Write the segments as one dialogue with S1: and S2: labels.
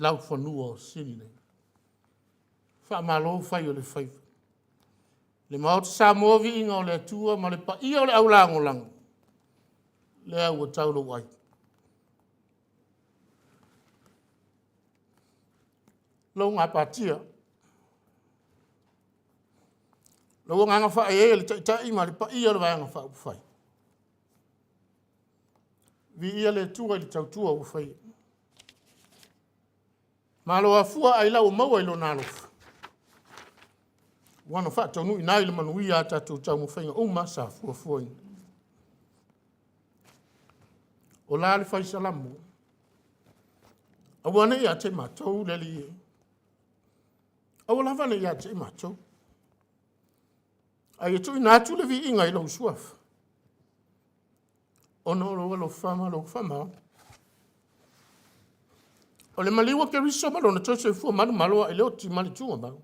S1: laufanua o Sini nei. Faamalo fai o le faiva. Le Maota Samoa, viiga o le Atua ma le paia o le aulagolago, lea ua tau louai. Lou gapatia. Lou agaga faaeaea i le Taitai ma le paia o le Vaega Faaupufai, viia le Atua i le tautua ua faia. Malo afua ailao ua maua i Lona alofa ua na faataunuuina ai le manuia a tatou taumafaiga uma sa fuafuaina. O la le fai Salamo, aua ne i ia te matou le Alii e, aua lava ne i ia te i matou, a ia tuuina atu le viiga i lou Suafa, ona o lou alofa ma lou faamaoni. O le maliu o Keriso ma lona toe soifua manumalo i le oti ma le tugamau,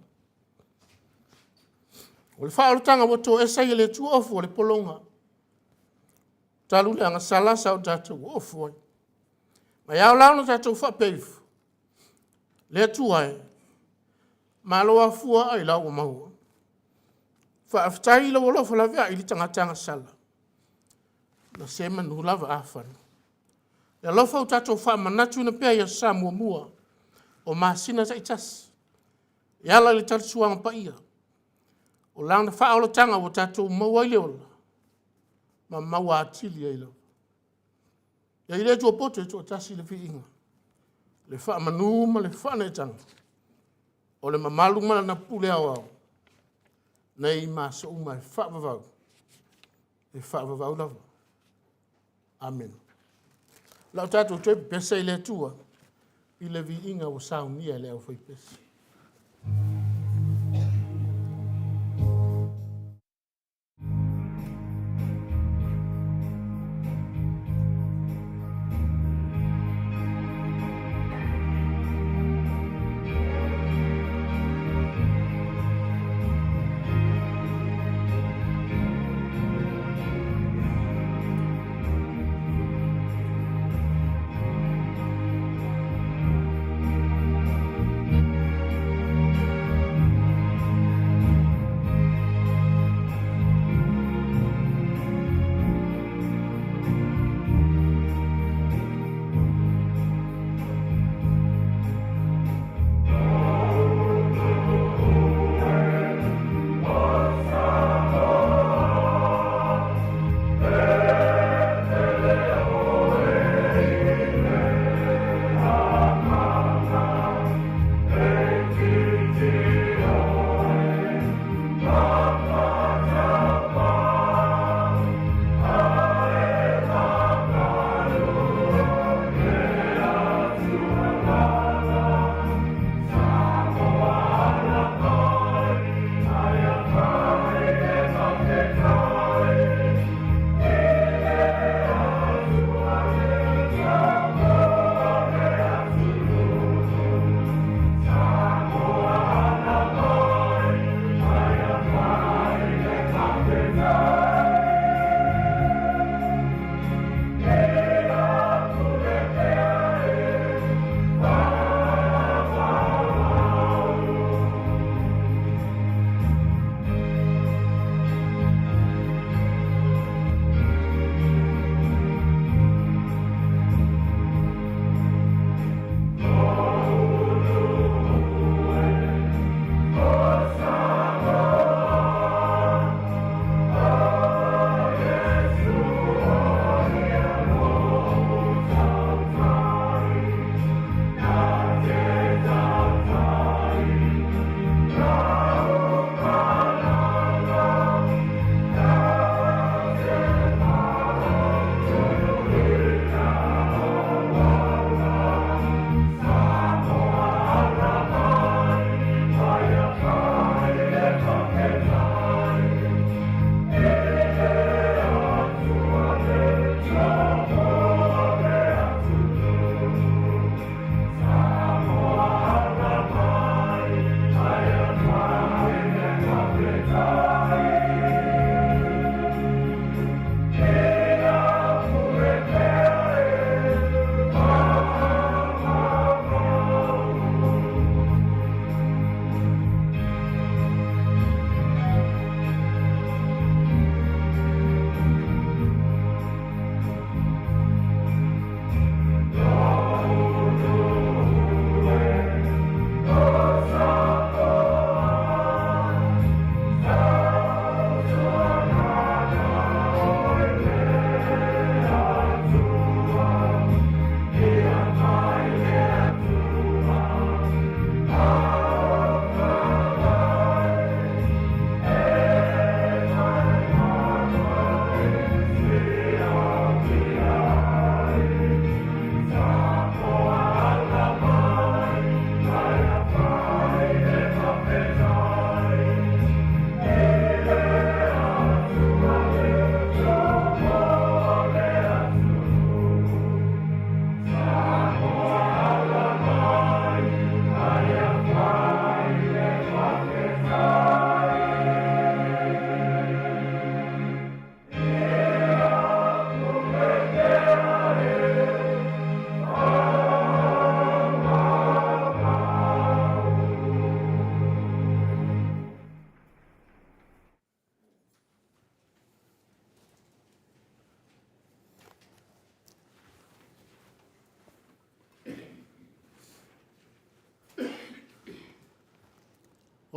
S1: o le faaolataga ua toesa i e le Atua ofu o le pologa, talu le agasala sa o tatou ofu ai. Ae ao la ona tatou faapea ifo, le Atua e, malo afua ailao ua maua. Faafetai i lou alofa laveai i le tagata agasala, na semeamanu lava afanu. Ia alofa ia tatou faamanatuina pea i Aso Sa muamua o masina taitasi e ala i le tali suaga paia, o lana faaolataga ua tatou maua ai le ola ma maua atili ai lava. Ia i le Atua poto e toatasi le viiga, le faamanu ma le faaneetaga, o le mamalu ma lana pule aoao, nei ma aso uma e faavavau, e faavavau lava. Amene. O le a tatou toe pepesa i le Atua i le viiga ua saunia e le aufaipese.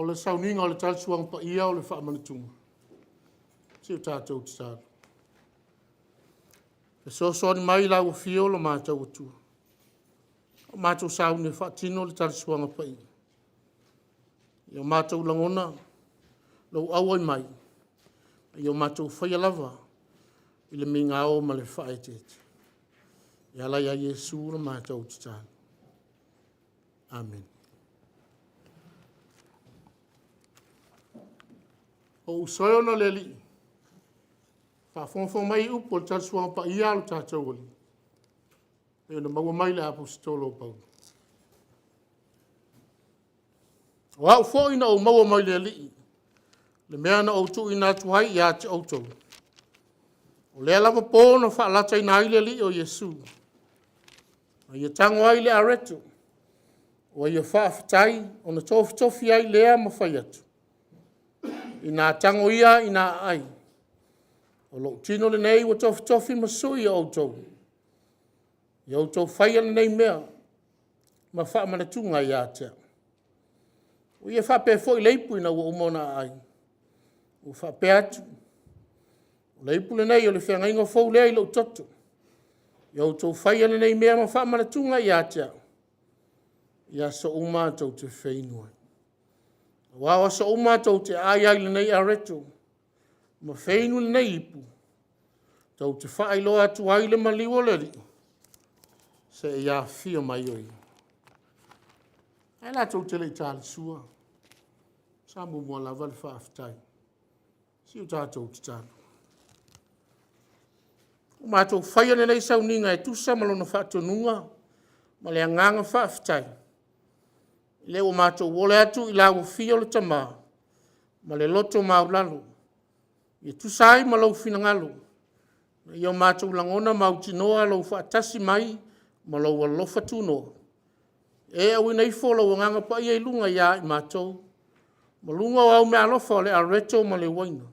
S1: O le sauniga o le tali suaga paia o le faamanatuga, se i o tatou tatalo. Fesoasoani mai i lau afio lo matou Atua, ua matou sauni e faatino le tali suaga paia. Ia o matou lagona lou auai mai, a ia o matou faia lava i le migao ma le faaeteete. E ala ia Iesu la matou tatalo. Amene. O uso e ona o le Alii, faafogafoga mai i upu o le tali suaga paia a lo tatou Alii, e pei ona maua mai i le Aposetolo o Paulo. O au foi na ou maua mai le Alii le mea na ou tuuina atu ai ia te outou, o lea lava po na faalataina ai le Alii o Iesu, na ia tago ai le areto ua ia faafetai, ona tofitofi ai lea ma fai atu, ‘Ina tago ia ina aai, o lou tino lenei ua tofitofi ma sui o outou. Ia outou faia lenei mea ma faamanatuga ia te au.’ Ua ia faapea foi le ipu ina ua uma ona aai, ua faapea atu, ‘O le ipu lenei o le feagaiga fou lea i lou toto. Ia outou faia lenei mea ma faamanatuga ia te au, i aso uma tou te feinu ai. Aua o aso uma tou te aai ai i lenei areto ma feinu lenei ipu, tou te faailoa atu ai le maliu o le Alii seia afio mai o ia. Ae latou te le i talisua, sa muamua lava le faafetai. Se i o tatou tatalo. Ua matou faia lenei sauniga e tusa ma lona faatonuga ma le agaga faafetai, o lea ua matou ole atu i lau Afio le Tama ma le loto maualalo, e tusa ai ma lou finagalo, ina ia matou lagona mautinoa lou faatasi mai ma lou alofa tunoa, e auina ifo lou Agaga Paia i luga ia i matou ma luga o au meaalofa o le areto ma le uaina,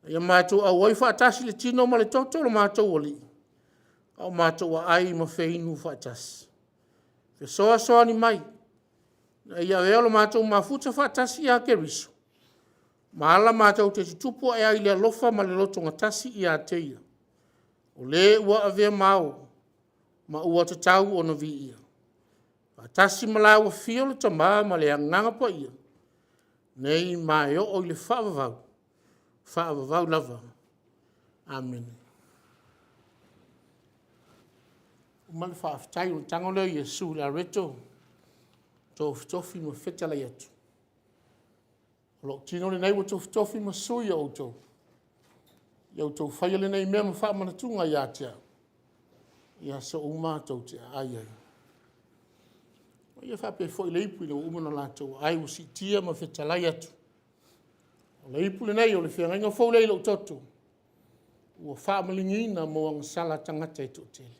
S1: ina ia matou auai faatasi i le tino ma le toto o lo matou Alii, a o matou aai ma feinu faatasi. Fesoasoani mai, ina ia avea lo matou mafuta faatasi ia Keriso ma ala matou te tutupu ae ai i le alofa ma le lotogatasi ia te Ia, o Le ua avea ma Ao ma ua tatau ona viia, faatasi ma lau Afio le Tama ma le Agaga Paia, nei ma e oo i le faavavau, faavavau lava. Amene. Ua uma le faafetai, ona tago lea o Iesu i le areto, tofitofi ma fetalai atu, “O lou tino lenei ua tofitofi ma sui o outou. Ia outou faia lenei mea ma faamanatuga ia te au, i aso uma tou te aai ai.” Ua ia faapea foi le ipu ina ua uma ona latou aai, ua siitia ma fetalai atu, “O le ipu lenei o le feagaiga fou lea i lou toto, ua faamalieina mo agasala a tagata e toatele.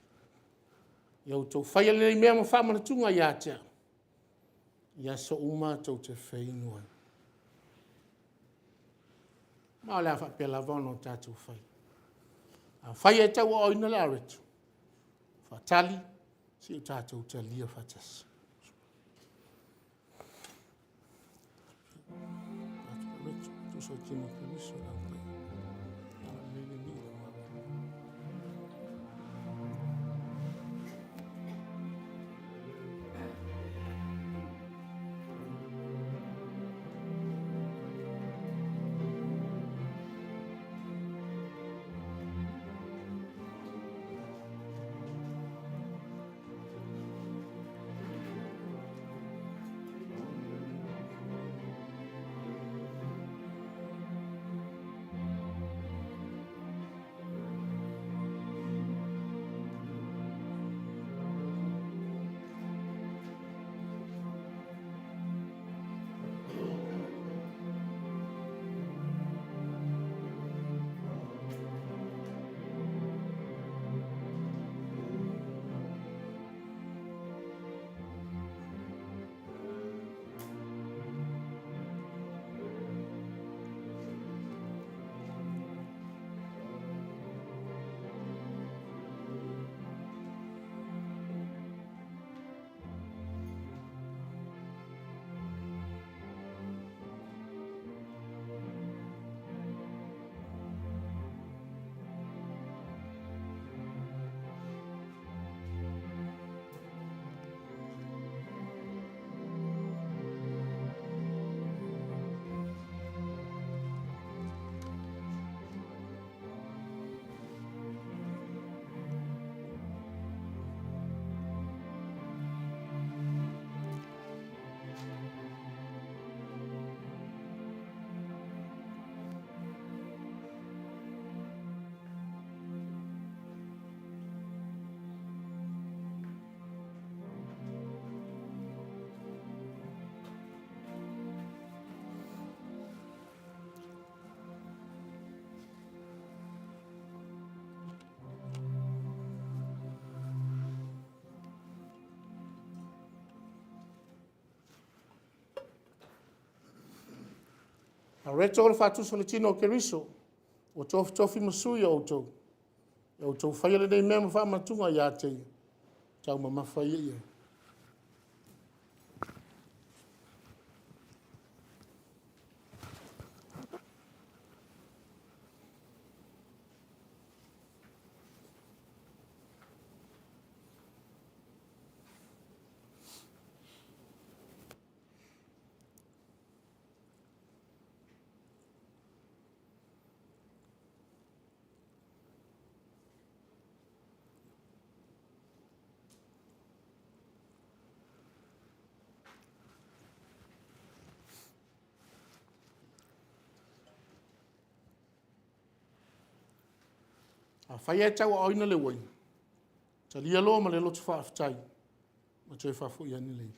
S1: Ia outou faia lenei mea ma faamanatuga ia te au, i aso uma tou te feinu ai.” Ma o le a faapea lava ona tatou faia. Afai e tauaaoina le areto, faatali, se i o tatou talia faatasi. Loreto o le faatusa o le tino o Keriso ua tofotofi ma sui o outou, ia outou faia lenei mea ma faamanatuga ia te ia, taumamafa ia i ai. Afai ae tauaaoina le uaina, talia loa ma le loto faafetai ma toe faafoi ane le i'a.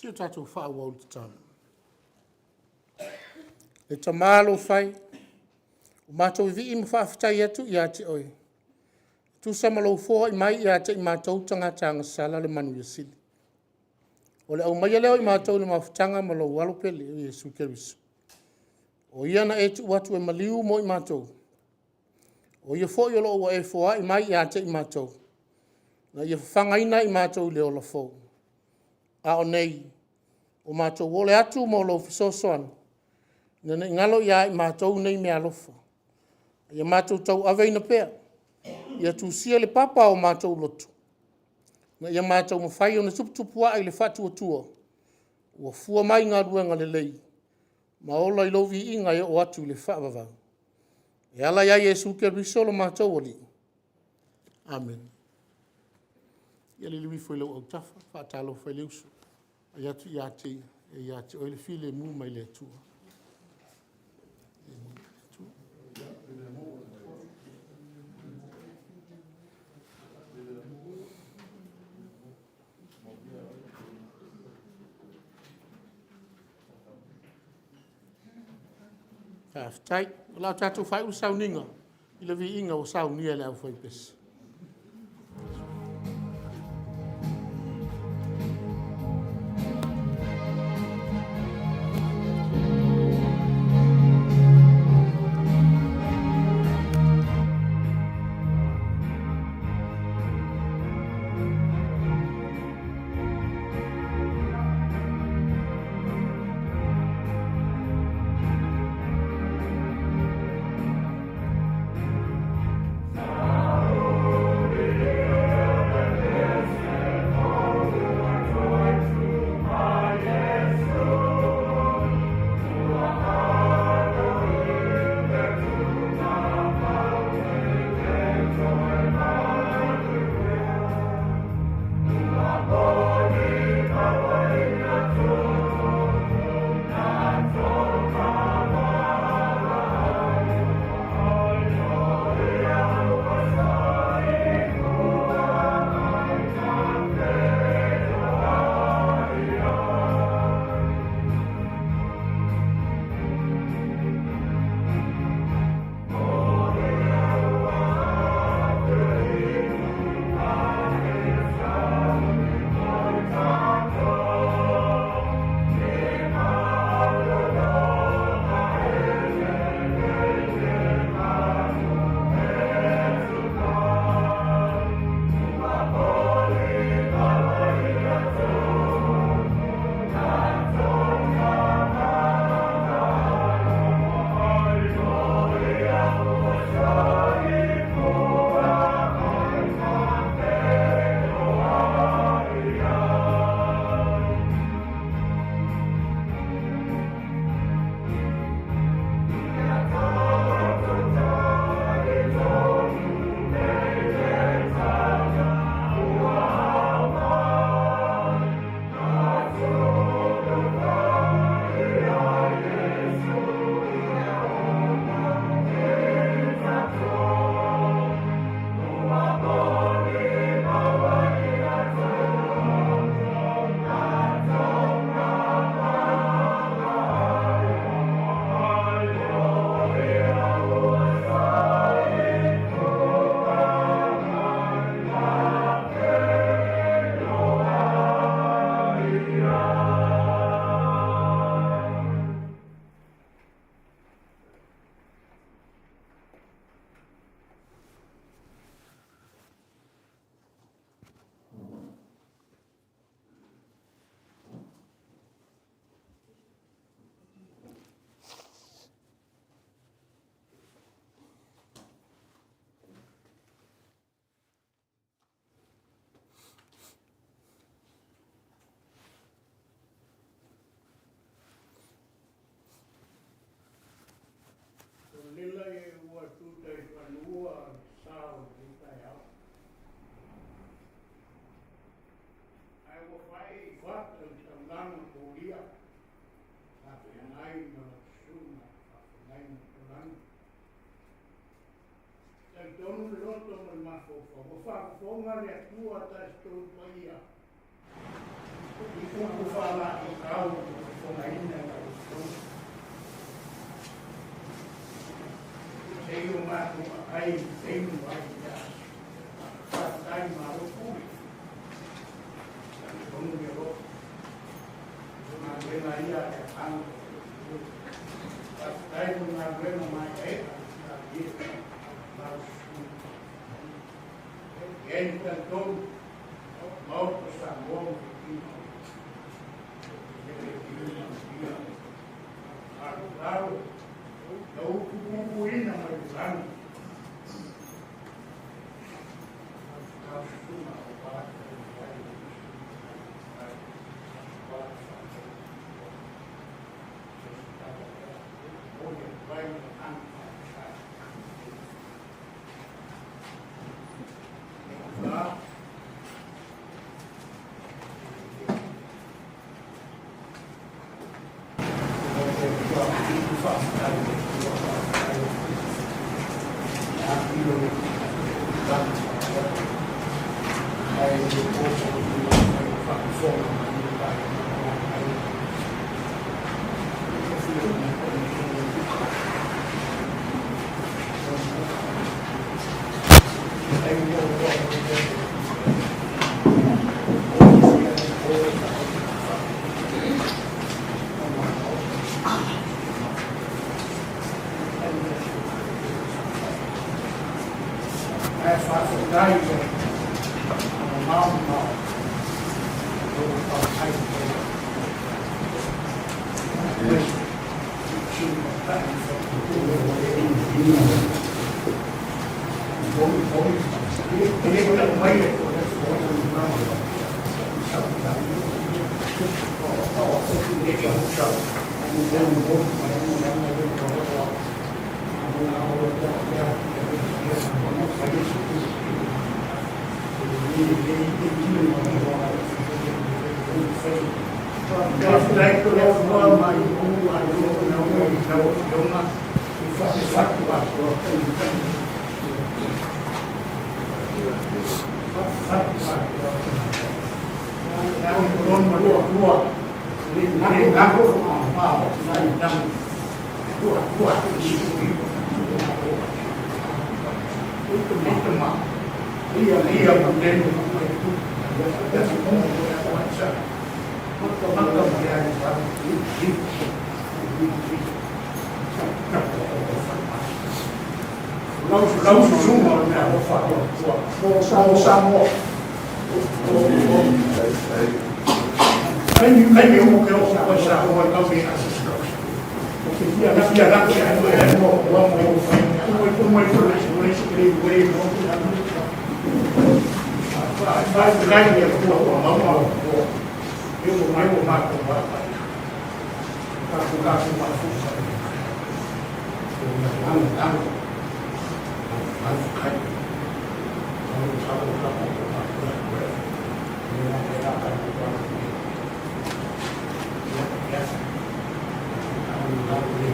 S1: Se i o tatou faaauau le tatalo. Le Tama alofa e, ua matou vivii ma faafetai atu ia te Oe, e tusa ma lou foai mai ia te i matou tagata agasala le manuia sili. O le aumaia lea o i matou i le mafutaga ma lou Alo pele o Iesu Keriso. O Ia na e tuu atu e maliu mo i matou, o Ia foi o lo o ua e foai mai ia te i matou, ina ia fafagaina i matou i le ola fou. A o nei, ua matou ole atu mo lou fesoasoani, ina ne i galo ia i matou nei meaalofa, ia matou tauaveina pea, ia tusia i le papa o matou loto, ina ia matou mafai ona tuputupuae i le faatuatua, ua fua mai i galuega lelei ma ola i lou viiga e oo atu i le faavavau. E ala ia Iesu Keriso o lo matou Alii. Amene. Ia liliu ifo i lou autafa, faatalofa i le uso, fai atu ia te ia, e ia te oe le filemu mai le Atua. Faafetai. O le a tatou faaiu le sauniga i le viiga ua saunia e le aufaipese.
S2: Au ua fofogaina e lau Afioga. Sei o matou aai inu ai i le aso. Faafetai malo pule. Talitonu le alofa. O galuega ia a le Agaga o le Faafetai mo galuega maeaea a le Malo E ai le talitonu, Maota o Samoa ma le Kino. Alo, na utupupuina mai le lagi. Tausuga o va Ae faafetai i le mamao mamao o lou faafetai Faafetai tulafono mai o a lau Afioga i fatu atoa fatu atoa lona lua lua le nako ma mai nang tua tua ma ia ia ma tenu Lau susuga o le mea alofa o Samoa. Kaimi umu ke o o Samoa kau ni fia laki ai mo mo mo mo mo mo kai ni ko o mau mau o e o mai o ma ko wa pa ka ku ka ku ma fu sa o na ang ang ang kai o sa ko ka ko ka ko ni na ka ka ko ka ya ya ang ang le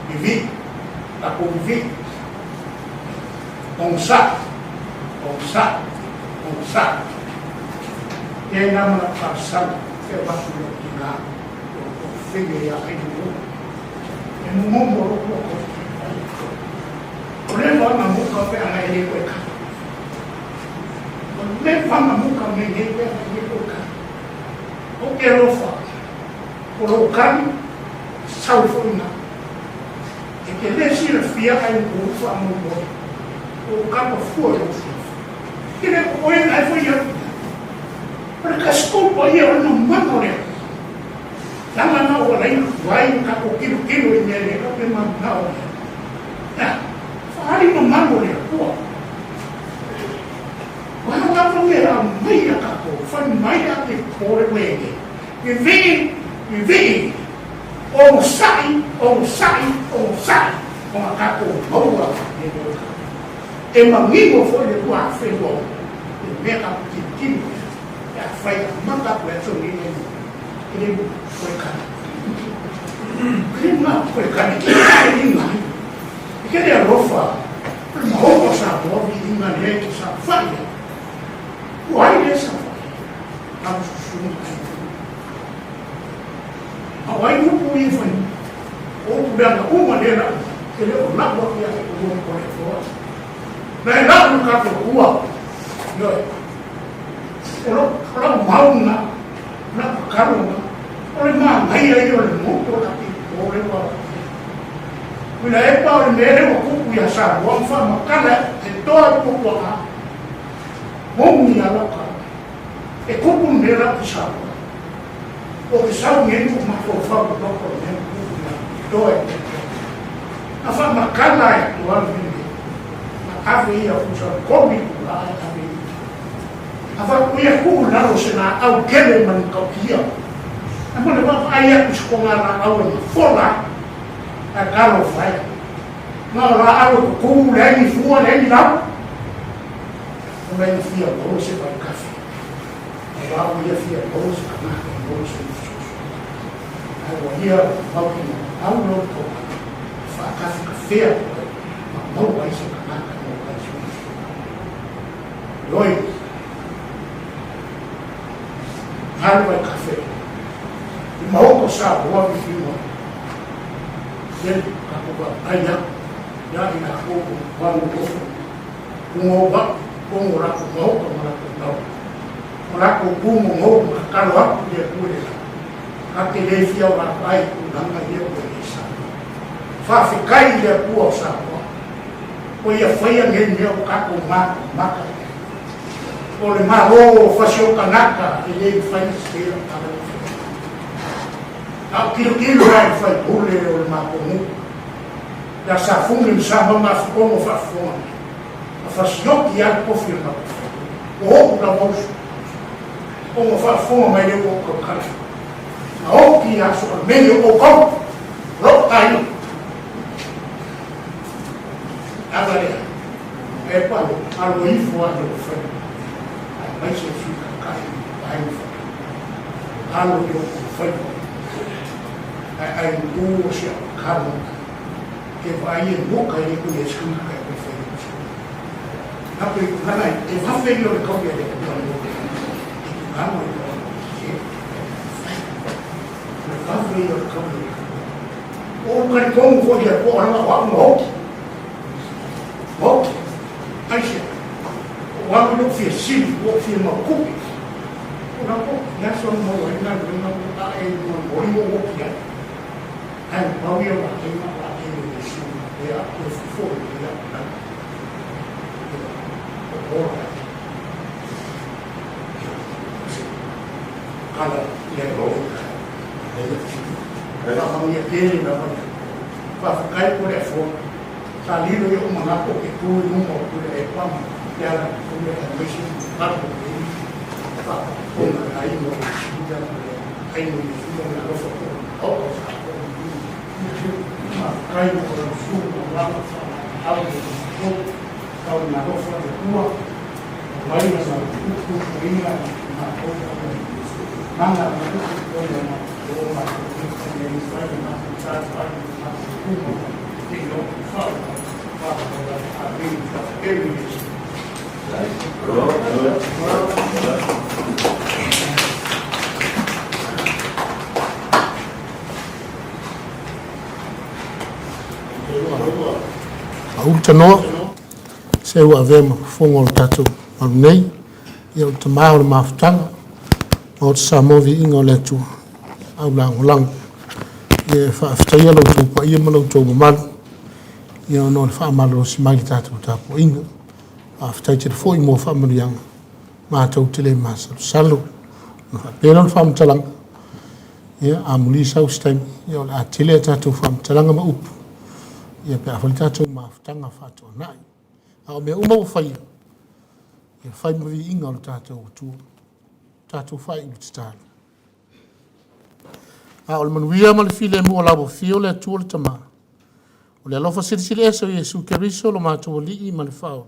S2: Vivi, takou vivi, ogosaʻi, ogosaʻi, ogosaʻi. E ai la ma lau talosaga e avatu i lou tinā o lo o fege iā Ainuo. E momomo lou loto O le vaga muka feaga e le koe ka. O le vaga muka me nei feaga e le koe ka. O ke alofa, o lou kani, sau foi ina. E te le silafia ai ua faamoemoe o kapa fua lou silafia. E le o oe na e fai atu. O le kasikopa ia o le mamana o le atu. Langa na ua laina tuai ma tatou tilotilo i mea le ka pe manao o le atu. Ea, faali mamalu o le Atua. Ua lava mea mai a tatou, fai mai a te pore wene. Vivii, vivii, onosai, onosai, onosai, ona tatou maua le loka. E manino foi le tuafenoa o le mea tatou tilotilo ai, pe afai amata atu e aso nei e le koe kala. Le ma ko le kani ki le inga. E ke le alofa. O le mahoka o Samoa vi inga le ke sa fai. Ua ai le sa fai. Au susunga ai. A o ai upu i fai. O upu lea na uma le la. E le o lau aku ia te ua mo le toa. Na e lau ka te ua. Ioe. O lo, o lau mauna, o lau kakalona, o le manaia ia o le motu o ka o le ua Ua e pa o le mea le ua kupu ia Samoa ma faamatala e toa i puapuaga momi ia lau kala. E kupu le mea lau i Samoa. O ke sau nei mo mafaufau i loko o le mea kupu ia toa i puapuaga. Na faamatala e toa le mea nei. Na ave ia fusa komi kula e ave ia. A faapea kuu i lalo o se laau kele ma le matautia. A mo le vaavaai atu i se kogalaau e mafola ai, ae talofa e. Na o laau e kukū, leai ni fua, leai ni lau. O lea ina fia maua se vaikafe. Aua ua ia fia maua se kanaka e maua se fesoasoani. Ae ua ia mau ina au lau taulaga e faakafekafea oe ma maua ai se kanaka e maua ai se fesoasoani. Oi, alu ai kafe. I maoko sa hoa mi whiua. Then, ka ko ka ai aku. Ia i nā kō ko walu lofo. Kungo wa, kongo rako maoko ma rako tau. O rako kungo ngou ma kakalo aku ia kue la. Ka te le fia o rako ai ku nanga ia kue le sa. Whawhikai le kua o Samoa. Ko ia whaia ngei mea o kako maka maka i ai. O le malo o fasi o kanaka e le mawhai na se o tala o whai. A o kilo kilo ai whai pule o le makongu. Ia sa fungi ma sa mama whakongo whaafonga mai. A fasioki a kofi o mako whai. O hoku la mausu. Kongo whaafonga mai le o kaukala. A oki aso a mei o kau. Ro tai. Ava lea, e palo, alo ifo a lou faiva, aemaise le Sui Taitai ma Vaega Faaupufai. Alo i ou faiva, ae ai u o si au kalo ke vaai e moka i le kui e se kanaka e koe fai o se. Napo i tulaga e wafe i o le kauli a le Atua le moka i tulaga i o e fai. O le wafe i o le kauli a le Atua. O talitonu foi le Atua o lana o au ma hoki. Hoki. Aisea. O au i lou fia sili, ua ou fia maukupi. O la po, le aso na maua ai galuega ua ae i luga o moli ua ou oki ai. Ae ua pau ia o la aiga o la e o Iesu ma pea a toe fofo i ia o lana. O ola ai. Kala le o Faamanuia tele lava le Faafetai po le afoa. Sa lilo i ou manatu o ke tu i luma o Pule Epa ma le ala pule aemaise ma mamalu o le faapotopotoga le aiga o Iesu ma le aiga o Iesu ma le alofa po o le maota o Samoa ma le Faafetai mo lau susuga aua faamatamau i le matou tau i alofa le Atua mai lana tuutuuina i matou mana ma tuutuuina o matou nei fai matou sa fai matou kuma te i o fau fa a mi fa e
S1: Aulu tanoa, se ua avea ma fofoga o le tatou malu nei, ia o le tamā o le mafutaga, Maota Samoa viiga o le Atua, au lagolago. Ia e faafetaia lo outou paia ma lo outou mamalu, ia ona o le faamalolosi mai i le tatou tapuaiga. Faafetai tele foi mo faamanuiaga matou te le masalosalo. Ona faapea lea o le faamatalaga, ia amuli sau se taimi, ia o le a tele a tatou faamatalaga ma upu, ia pe a fai le tatou mafutaga faatoanai. A o mea uma ua faia, ia fai ma viiga o le tatou Atua, tatou faaiu le tatalo. A o le manuia ma le filemu o lau afio le Atua le Tama, o le alofa silisili ese o Iesu Keriso lo matou Alii ma le Faaola,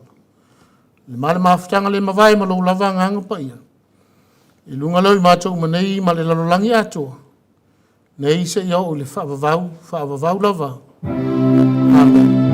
S1: le ma le mafutaga le mavae ma lou lava agaga paia, i luga lea o i matou uma nei ma le lalolagi atoa, Nei seia oo i le faavavau, faavavau lava. Amene.